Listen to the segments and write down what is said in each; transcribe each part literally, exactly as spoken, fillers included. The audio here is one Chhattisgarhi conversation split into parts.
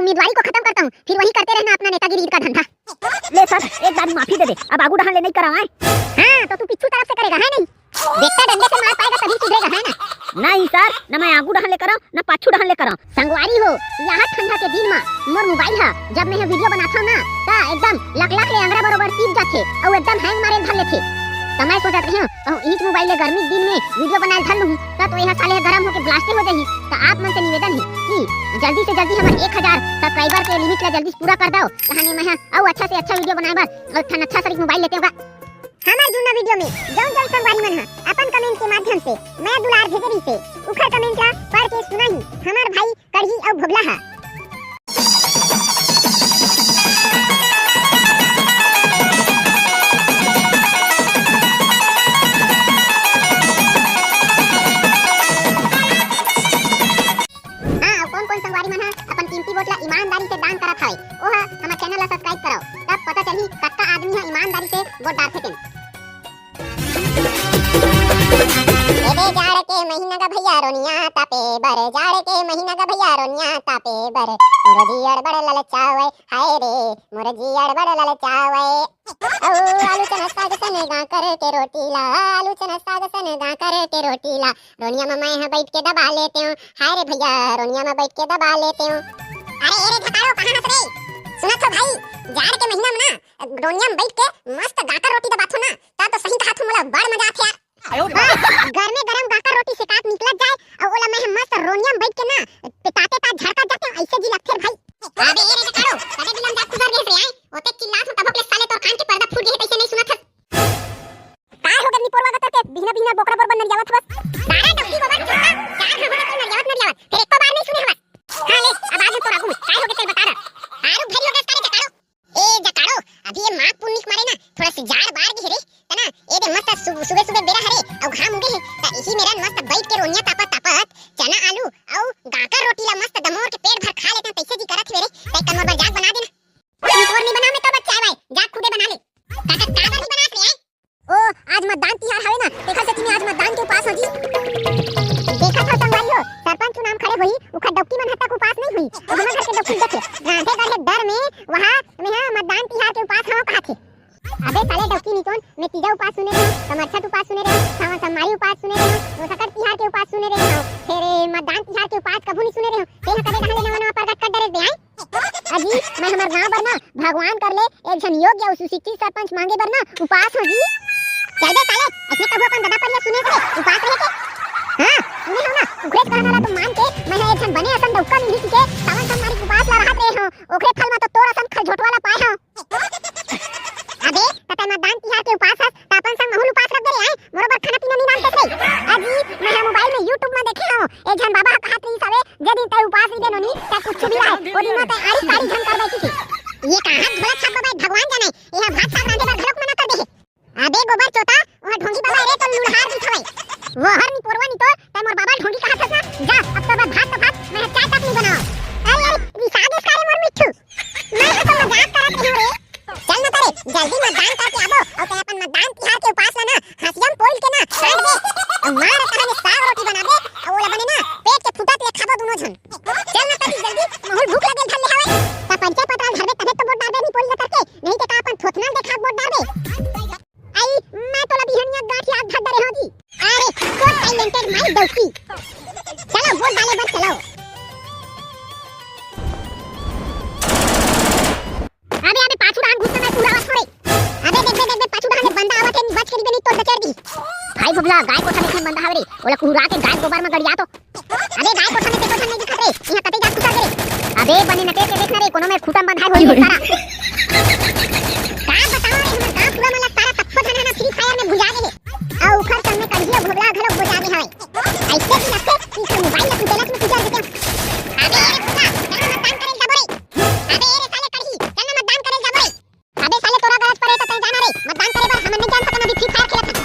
उम्मीदवारी को खत्म करता हूँ, फिर वही करते रहना अपना नेतागिरी का धंधा। ले सर, एक बार माफी दे दे, अब आगू डहन ले नहीं करावाए। हाँ, तो तू पिछू तरफ से करेगा, है नहीं? देखता डंडे से मार पाएगा तभी सुधरेगा, है ना? नहीं सर, न मैं आगू डहन ले कराऊं, न पाछू डहन ले कराऊं। संगवारी हो, यह ठंडा के दिन मा मोर मोबाइल हा, जब मैं वीडियो बनाथव ना, त एकदम लकलक ले अंगरा बरोबर तीप जाथे अउ एकदम हैंग मारे धर लेथे। त मैं सोचत रहियो, कहूं इहीच मोबाइल ले गर्मी के दिन में वीडियो बनाए धर लूं, त तो यह साले गरम होके ब्लास्टे हो जाही। त आप मन से निवेदन हे कि जल्दी से जल्दी हमर एक हजार सब्सक्राइबर के लिमिट ला जल्दी से पूरा कर दव, तहाने मैं ह अउ अच्छा से अच्छा वीडियो बनाए बर अउ ठन अच्छा सरीक मोबाइल लेते होगा। हमर जुन्ना वीडियो में जौन जौन संगवारी मन ह अपन कमेंट के माध्यम से मया दुलार भेजे रहिसे, उखर कमेंट ला पढ़ के सुनाही हमर भाई कड़ही अउ भोगला ह। हाँ, अउ कौन कौन संगवारी मन ह अपन कीमती वोट ला ईमानदारी से दान करत हवे, ओह हमर चैनल ला सब्सक्राइब करव, तब पता चलही कतका आदमी ह ईमानदारी से वोट डारथे तेन। एदे जाड़ के महीना गा भैया रोनिया तापे बर, जाड़ के महीना गा भैया रोनिया तापे बर, मोर जी अड़बड़ ललचावे, हाय रे, मोर जी अड़बड़ ललचावे। अउ आलू चना साग सने गांकर के रोटी ला, आलू चना साग सने गांकर के रोटी ला, रोनिया म मैं ह बइठ के दबा लेतेंव। हाय रे भैया, रोनिया म बइठ के दबा लेतेंव। अरे ए रे धकाड़ो, कहाँ हस रे? सुनत हो भाई, जाड़ के महीना म ना रोनिया म बइठ के मस्त गांकर रोटी दबाथो ना, त तो सही कहाथो, मोला बड़ मजा आथे यार। आयो रे वाह, गरमे गरम गांकर रोटी सेकात निकलत जाय, अउ ओला मैं ह मस्त रोनिया म बइठ के ना पेटाते तात झरकत जातेंव, अइसे जी लगथे रे भाई। अबे ए रे धकाड़ो, कते बिलम जात कुदर गेस रे आय, ओते चिल्लात हो तभो ले साले तोर कान के पर्दा फूट गे हे, तइसे नइ सुनत हस। काय हो गे निपोरवा गतर के, बिहना बिहना बोकरा बरोबर नरियावत हवस। सारा डौकी गोबर चोता, चार घंटा तक नरियावत नरियावत, फेर एको बार नइ सुने हवस। हाँ ले, अब आज तोर आगू में काय हो गे तेला बता दा। आरू भारी हो गे सारे धकाड़ो। ए धकाड़ो, अभी ये माघ पुन्नी के मारे ना थोड़ा से जाड़ बाढ़ गे हे रे, त ना ए दे मस्त सु-, सुबह सुबह बेरा हरे अउ घाम उगे हे, त इही मेरन मस्त बइठ के रोनिया तापत तापत चना आलू अउ गांकर रोटी ला मस्त दमोर के पेट भर खा लेतेंव, तइसे जी करत हवे रे। तैं कन मोर बर जाग बना देना। ई तोर नी बना में तो बच्चा आय, जाग खुदे बना ले। काका काबर नी बनात रे आय? ओ, आज मतदान तिहार हवे ना, तेखर सेती में आज मतदान के उपास हो जी। देखत हो संगवारी हो, सरपंच चुनाव खड़े होही, उखर डौकी मन ह तक उपास नइ होही, त हमर घर के डौकी देखे, रांधे गढ़े डर में वहाँ में ह मतदान तिहार के उपास हवं कहाथे। अबे साले डौकी नितोन, मैं तीजा उपास सुने रहेंव, कमरछठ उपास सुने रहेंव, सावन सोमवारी उपास सुने रहेंव, वो सकट तिहार के उपास सुने रहेंव, फेर ए मतदान तिहार के उपास कभू नइ सुने रहेंव। तें ह कदे कहाँ ले नवा नवा परगट कर डरे बे आय? अजी, मैं हमर गांव बर ना भगवान कर ले एक झन योग्य अउ सुशिक्षित सरपंच मांगे बर ना उपास हो जी। चल बे साले, अइसने कभू अपन ददा परिया सुने हस रे उपास रहे के? हाँ, सुने हंव ना, उखरेच कहना ला तो मान के मैं ह एक झन बने असन डौका मिलही कहिके सावन सोमवारी के उपास ला रहत रहे हंव, ओखरे फल मा तो तोर असन खलझोटवा ला पाए हंव। अबे, त तैं मतदान तिहार के उपास हस, त अपन संग महूं ल उपास रख दे रे, आय, मोरो बर खाना पीना नइ लानतेस रे। अजी, मैं ह मोबाइल में YouTube में देखे हंव, एक झन बाबा ह कहत रहिस हवे, जे दिन तैं उपास रहिबे नोनी, त कुछु भी रहय, ओ दिन म तैं आड़ी साड़ी झन कर बइठही। ये कहाँ झोला छाप बाबा, भगवान जाने, ये ह भात साग रांधे बर घलोक मना कर दे हे। अबे गोबर चोता, वो ढोंगी बाबा रे, तो लुढ़ार दिस हवय। वो हर निपोरवा नितोर, तैं मोर बाबा ढोंगी कहत हस ना, जा, अब तो मैं भात तो भात, मैं चाय तक नइ बनावंव। अरे, अरे, रिसा गेस का रे मोर मिट्ठू? मैं ह तो मजाक करत रहेंव रे। चल ना तरे, जल्दी मतदान करके आबो, अउ तैं अपन मतदान तिहार के उपास ला ना, हंसिया म पोल के ना, काट दे। अउ मार तहने साग रोटी बनाबे, अउ ओला बने ना, पेट के फूटत ले खाबो दूनो झन। चल ना तरे जल्दी, महूं ल भूख लगे धर ले हवय। त परिचय पत्र धरबे तभे तो वोट डारबे, निपोरी ला करके, नहीं ते का अपन थोथना ल देखा वोट डारबे। आई, मैं तोला बिहनिया गांठिया धर डरे हंव जी। अरे, so talented my डौकी। चलो, वोट डाले बर चलो। अबे, अबे, पाछू डहन घुस ना, मैं पूरा आवत हंव रे। अबे, देख बे, देख बे, पाछू डहन ले बंदा आवत हे, बच के रहिबे, नहीं तो डचर दी। भाई भोभला, गाय कोठा में एक ठन बंदा हवे रे, ओला कुहुरा के गाय गोबर में गड़िया तो। अबे गाय कोठा में ते कोठा नहीं दिखत रे, इहाँ कते जात कुतर रे। अबे बने नटेर के देख ना रे, कोनो में खूटा में बंधाए होही रे सारा। का बताओ रे, हमर गाँव टूरा मन ला सारा तक्को झन ह ना Free Fire में भुजा गे हे। अउ उखर संग में कड़हिया भोभला घलो भुजा गे हवय। अइसे भी लगथे कि इखर मोबाइल ला कुटेलस में कुचल देते। अबे ये रे खूटा, चल ना मतदान करे जाबो रे। अबे ये रे साले कड़ही, चल ना मतदान करे जाबो रे। अबे साले, तोरा गरज परे त तैं जाना रे, मतदान करे बर हमन नइ जान सकन, अभी Free Fire खेलत हन।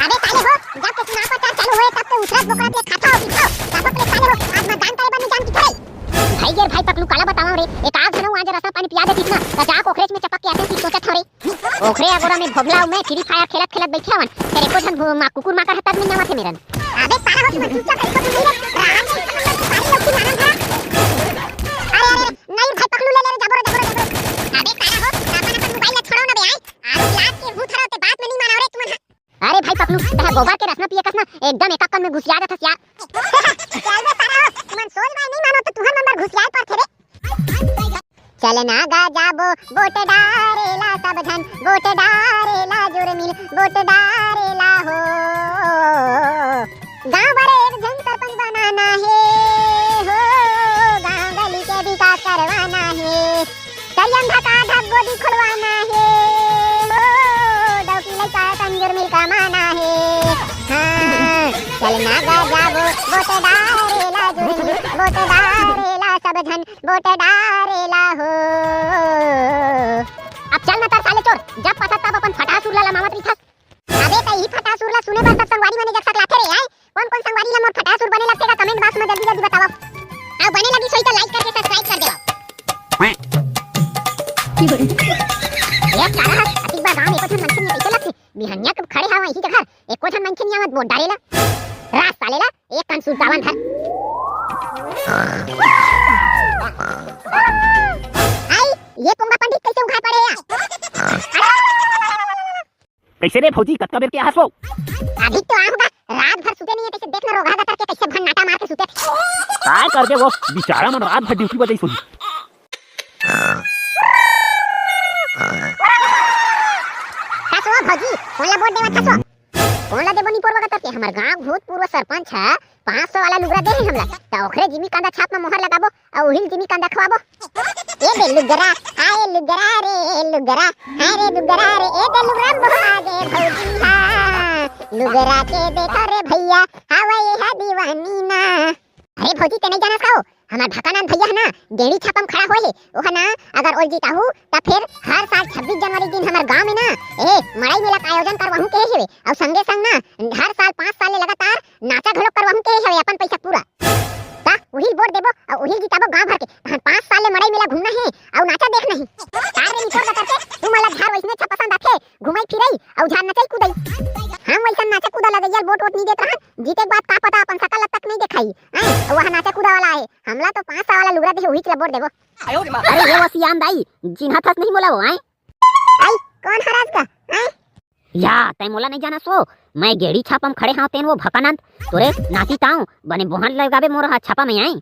अबे साले हो, जब के चुनाव प्रचार चालू होए तब के उछरत बोकरत ले खाता हो पीता हो, तब के साले हो, आज मतदान करे बर नइ जान किथे रे। भाई गे रे भाई पकलू, काला बतावंव रे, एक आध झन आज रसा पानी पिया देतिस ना, त जा ओखरेच में चपक के आतेंव कि सोचत हंव रे। ओखरे अगोरा में भोभला अउ मैं Free Fire खेलत खेलत बइठे हवन, फेर एको झन भो-, मा-, कुकुर माकर ह तक नइ आवत हे मेरन। अबे सारा हो, तुमन चुपचाप कइसे नहीं रे, रात में इतना सारी लोग की मारन था। अरे, अरे, अरे, नहीं भाई, गोबर के रसना पिए कस ना एकदम एक कन में घुसिया जाथस यार। चल बे सारा, मन सोच भाई नहीं मानो तो तुहर मन बर घुसियाए पड़थे रे। चल ना गा जाबो वोट डारे ला सब झन, वोट डारे ला जुर्मिल, वोट डारे ला हो। गांव बर एक झन सरपंच बनाना हे हो, गांव गली के विकास करवाना हे। करियन धका धक गोदी खोलवाना हे हो, डौकी लइका तंजूर मिल कमाना हे। हाँ, चल ना गा जाबो वोट डारे ला जुर्मिल, वोट डारे ला सब झन, वोट डारे ला हो। अब चल ना तर साले चोर, जब पसंद तब अपन फटासुर ला लमावत रहिथस। अबे त इही फटासुर ला सुने बर सब संगवारी मन एक जग सकलाथे रे, आय? कोन कोन संगवारी ला मोर फटासुर बने लगथे गा, comment box में जल्दी जल्दी बतावव। अउ बने लगिस होही त like करके subscribe कर देवव। ये सारा हस, अतिक बा गांव एको झन मनखे नइ कइसे लगथे? बिहनिया के खड़े हवं इही जगह, एको झन मनखे नइ आवत वोट डारे ला। रास साले ला, एक कान सुरतावन धर। आई, ये पोंगा पंडित कइसे उघार पड़े हे यार? कइसे रे भौजी, कतका बेर के आहस वो? अभी तो आहूं गा, रात भर सुते नइ हे, कइसे देख ना रोगहा गतर के कइसे भन्नाटा मार के सुते थे। काय करबे वो, बिचारा मन रात भर duty बजाइस होही। कस वो भौजी, कोन ला वोट देवत हस वो? कोन ला देबो निपोर बगत के? हमर गांव भूतपूर्व सरपंच ह पाँच सौ वाला लुगरा दे हे हमला, त ओखरे जिमी कांदा छाप म मोहर लगाबो, अउ उहिल जिमी कांदा खवाबो। ए दे लुगरा, हाय लुगरा रे लुगरा, हाय रे लुगरा रे, ए दे लुगरा मोहा दे भौजी हा। लुगरा के देखा रे भैया, हावय ये हा दीवानी ना। अरे भौजी, ते नइ जानस का हो? हमर भकानंद भैया ह ना, गेड़ी छापम खड़ा होए हे। ओह ना, अगर ओल जिताहू, त फेर हर साल छब्बीस जनवरी दिन हमर गांव में ना, ए, मड़ई मेला का आयोजन करवाहूं कहे हेवे। अउ संगे संग ना, हर साल पाँच साल ले लगातार नाचा घलोक करवाहूं कहे हेवे अपन पैसा पूरा। त उहिल वोट देबो अउ उहिल जिताबो गांव भर के। तहन पाँच साल ले मड़ई मेला घूमना हे अउ नाचा देखना हे। तार रे निपोर बगत के, तुमन ला झार वइसने अच्छा पसंद आथे, घुमई फिरई अउ झार नचई कूदई। हम वइसन नाचा कूदा लगइया ल वोट वोट नइ देत रहन, जीते के बाद का पता अपन सकल ल तक नइ देखाही। हैं? अउ वह नाचा कूदा वाला आए, हमला तो पाँच सौ वाला लुगरा देहे, उहीच ला वोट देबो। अरे ये वो सियान दाई, चिन्हत हस नहीं मोला वो, हैं? आई, कोन हरस का, हैं? या, तैं मोला नइ जानस वो? मैं गेड़ी छापम खड़े हंव, तेन वो भकानंद, तोरे नाती तांव, बने बोहन लगाबे मोर हा छापा में, आए।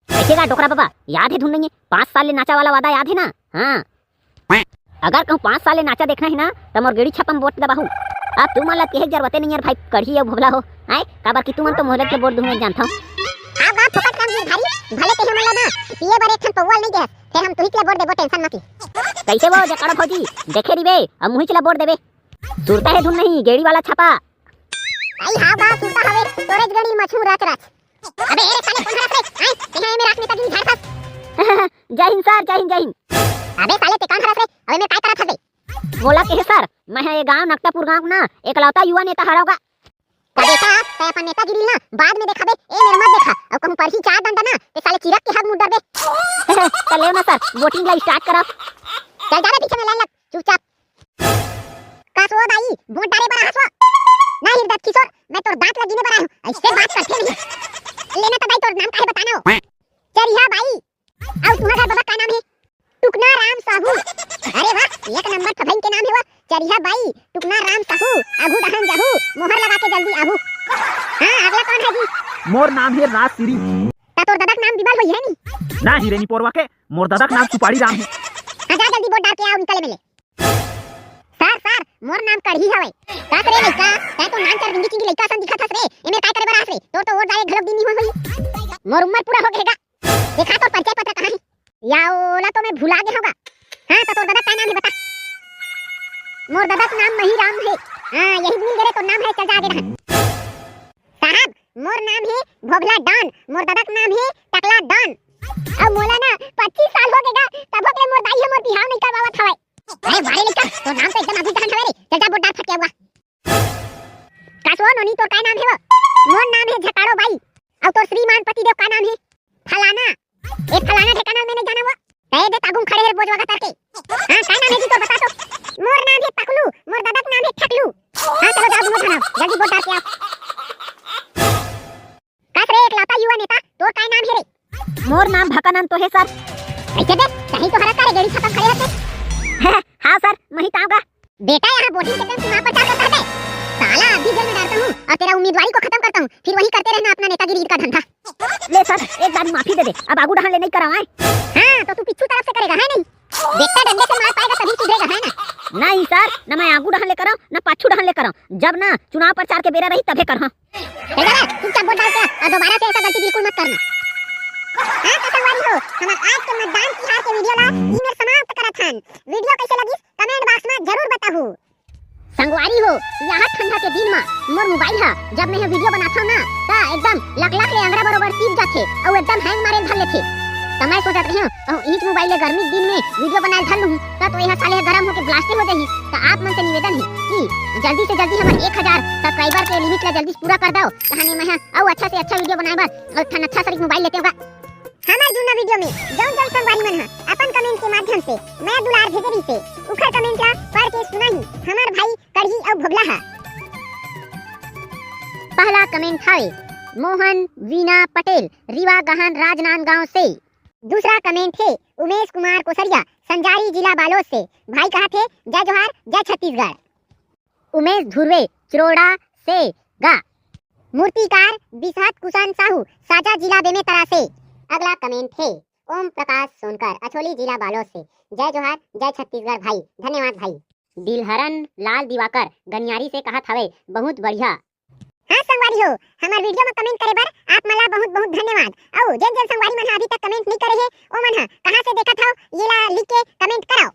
कइसे गा डोकरा बाबा, याद हे धुन नइये? पाँच साल ले नाचा वाला वादा याद हे ना? हाँ। अगर कहूँ पाँच साल ले नाचा देखना हे ना, त मोर गेड़ी छापम वोट दबाहू। अब तुमन ला केहे जरूरते नइये भाई, कढ़ी अउ भोभला हो, आए? काबर कि तुमन तो मोहलत के वोट दुहने जानथव। हाँ बा, फोकट रामजी भारी, भले ते हमन ला ना, पिए बर एक ठन पौवा ल नइ देहस, फेर हम तुहीच ला वोट देबो, tension मत ले। कइसे वो जकड़ो भौजी, देखे रिबे, अब मुहीच ला वोट देबे। सुरता हे धुन नहीं, गेड़ी वाला छापा। आई हाँ बा, सुरता हवे, तोरेच गड़ी मछू राच राच। अबे ए रे साले, कोन हरस रे? आय, तेहा ए मेर आके नेतागिरी झाड़थस। जय हिंद सर, जय हिंद, जय हिंद। अबे साले, ते कोन हरस रे? अबे मैं काय करत हस बे? मोला केहे सर, मैं ह ए गांव नकटापुर गांव ना एकलौता युवा नेता हरव गा। का बेटा, तै अपन नेतागिरी ना बाद में देखाबे, ए मेर मत देखा। अउ कहूं परही चार डंडा ना, ते साले चिरक के हग मुड़ डरबे। त लेव ना सर, voting ला start करव। चल जा रे पीछे में line लग, चुपचाप। कस वो दाई, वोट डारे बर आहस वो? ना हिरदत किशोर, मैं तोर दांत ला गिने बर आए हूँ, ऐसे बात करथे नहीं। लेना तो दाई तोर नाम काहे बताना हो? चरिहा बाई, अउ तुम्हार दादा का नाम हे? टुकना राम साहू। अरे वाह, एक नंबर ठभइन के नाम हे वो। चरिहा बाई, टुकना राम साहू, आघू डहन जाहू, मोहर लगा के जल्दी आहू। हाँ, अगला कौन है जी? मोर नाम हे राज श्री। ता तोर दादा के नाम बिमल होई है नी? ना ही रे निपोरवा के, मोर दादा के नाम सुपारी राम हे। हाँ, जा जल्दी वोट डार के आओ, निकले मिले। सर, सर, मोर नाम कढ़ी हवय। का करे लइका, तैं तो नान चार बिंगी चिंगी लइका असन दिखत हस रे। एमेर काय करे बर आस रे? तोर तो वोट डारे घलोक दिन नहीं होय होही। मोर उम्र पूरा हो गे हे गा। देखा तोर परिचय पत्र कहाँ हे? या ओला तो मैं भुला गे हंव गा। हाँ, तो तोर ददा काय नाम हे बता। मोर ददा के नाम मही राम हे। हाँ, यही मिल गे रे तोर नाम हे, चल जा आगे डहन। साहब, मोर नाम हे भोभला डॉन, मोर ददा के नाम हे टकला डॉन। अउ मोला ना पच्चीस साल हो गे गा, तभो ले मोर दाई ह मोर बिहाव नइ करवावत हवय। अरे वाह रे लइका, तोर नाम तो एकदम आगू डहन हवय रे। चल जा वोट डार फटके हुआ। का सो नोनी तोर काय नाम हे वो? मोर नाम हे झकाड़ो बाई। अउ तोर श्रीमान पतिदेव का नाम हे? फलाना। ए फलाना ठेकाना में नइ जाना वो। तय दे तागुम खड़े हे बोझ वगा करके। हाँ, काय नाम हे जी तोर बता तो? मोर नाम हे पकलू, मोर ददा के नाम हे ठकलू। हाँ, चलो जाओ दोनों झन, जल्दी वोट डार के आओ। कस रे एकलौता युवा नेता, तोर काय नाम हे रे? मोर नाम भकानंद तो हे सर। कइसे बे? तहीं तो हरस का रे गेड़ी छापम खड़े हस। हाँ सर, मही तांव गा। बेटा यहाँ वोटिंग के दिन चुनाव प्रचार करता है। सार साला, अभी जेल में डालता हूँ और तेरा उम्मीदवारी को खत्म करता हूँ, फिर वही करते रहना अपना नेतागिरी का धंधा। ले सर, एक बार माफी दे दे, अब आगू डहन ले नहीं करावाए। हाँ, तो तू पिछू तरफ से करेगा, है नहीं? देखता डंडे से मार पाएगा तभी सुधरेगा, है ना? नहीं सर, न मैं आगू डहन ले कराऊं, न पाछू डहन ले कराऊं। जब ना चुनाव प्रचार के बेरा रही तभे करहा। चल जा रे, चुपचाप वोट डाल के आ, और दोबारा से ऐसा गलती बिल्कुल मत करना। हाँ तो संगवारी हो, हमर आज के मतदान तिहार के वीडियो ला इही मेर समाप्त करत हन। वीडियो कैसे लगिस, कमेंट बॉक्स में जरूर बताहू। संगवारी हो, यहाँ ठंडा के दिन मा मोर मोबाइल हा, जब मैं ये वीडियो बनाथव ना, त एकदम लकलक ले अंगरा बरोबर सीज जाथे अउ एकदम हैंग मारे धर लेथे। त मैं सोचत रहियो, कहूँ इच मोबाइल ले गर्मी के दिन में वीडियो बनाए धर लूँ, त तो यह साले गरम होके ब्लास्टे हो जाही। त आप मन से निवेदन है कि जल्दी से जल्दी हमर एक हजार सब्सक्राइबर के लिमिट ला जल्दी से पूरा कर दव, तहाने मैं हा अउ अच्छा से अच्छा वीडियो बनाए बर अउ एक ठन अच्छा सरीक मोबाइल लेते होगा। हमर जुन्ना वीडियो में जौन जौन संगवारी मन ह अपन कमेंट के माध्यम से मया दुलार भेजे रहिसे, उखर कमेंट ला पढ़ के सुनाही हमर भाई कड़ही अउ भोगला हा। पहला कमेंट हावे मोहन वीना पटेल, रीवा गहन राजनांदगांव से। दूसरा कमेंट हे उमेश कुमार कोसरिया, संजारी जिला बालोद से। भाई कहा थे, "जय जोहार, जय छत्तीसगढ़।" उमेश धुर्वे, चिरोड़ा से गा। मूर्तिकार बिसहत कुशन साहू, साजा जिला बेमेतरा से। अगला कमेंट हे ओम प्रकाश सोनकर, अछोली जिला बालोद से। जय जोहार, जय छत्तीसगढ़ भाई, धन्यवाद भाई। दिलहरन लाल दिवाकर गनियारी से कहत हवे, बहुत बढ़िया। हाँ संगवारी हो, हमर वीडियो में कमेंट करे बर आप मन ला बहुत बहुत धन्यवाद। अउ जेन जेन संगवारी मन ह अभी तक कमेंट नहीं करे हे, ओ मन ह कहाँ से देखत हव, ये ला लिख के कमेंट करव।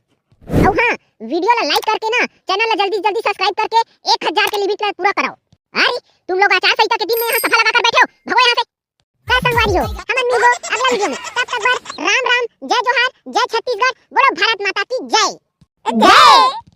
अउ हाँ, वीडियो ला लाइक करके ना चैनल ला जल्दी जल्दी सब्सक्राइब करके एक हजार के लिमिट ला पूरा करव। अरे तुम लोग आचार संहिता के दिन में यहाँ सभा लगा कर बैठे हो, भगो यहाँ से। का संगवारी हो, हमन मिलबो अगला वीडियो में। तब तक बर राम राम, जय जोहार, जय छत्तीसगढ़, बोलो भारत माता की जय। जय।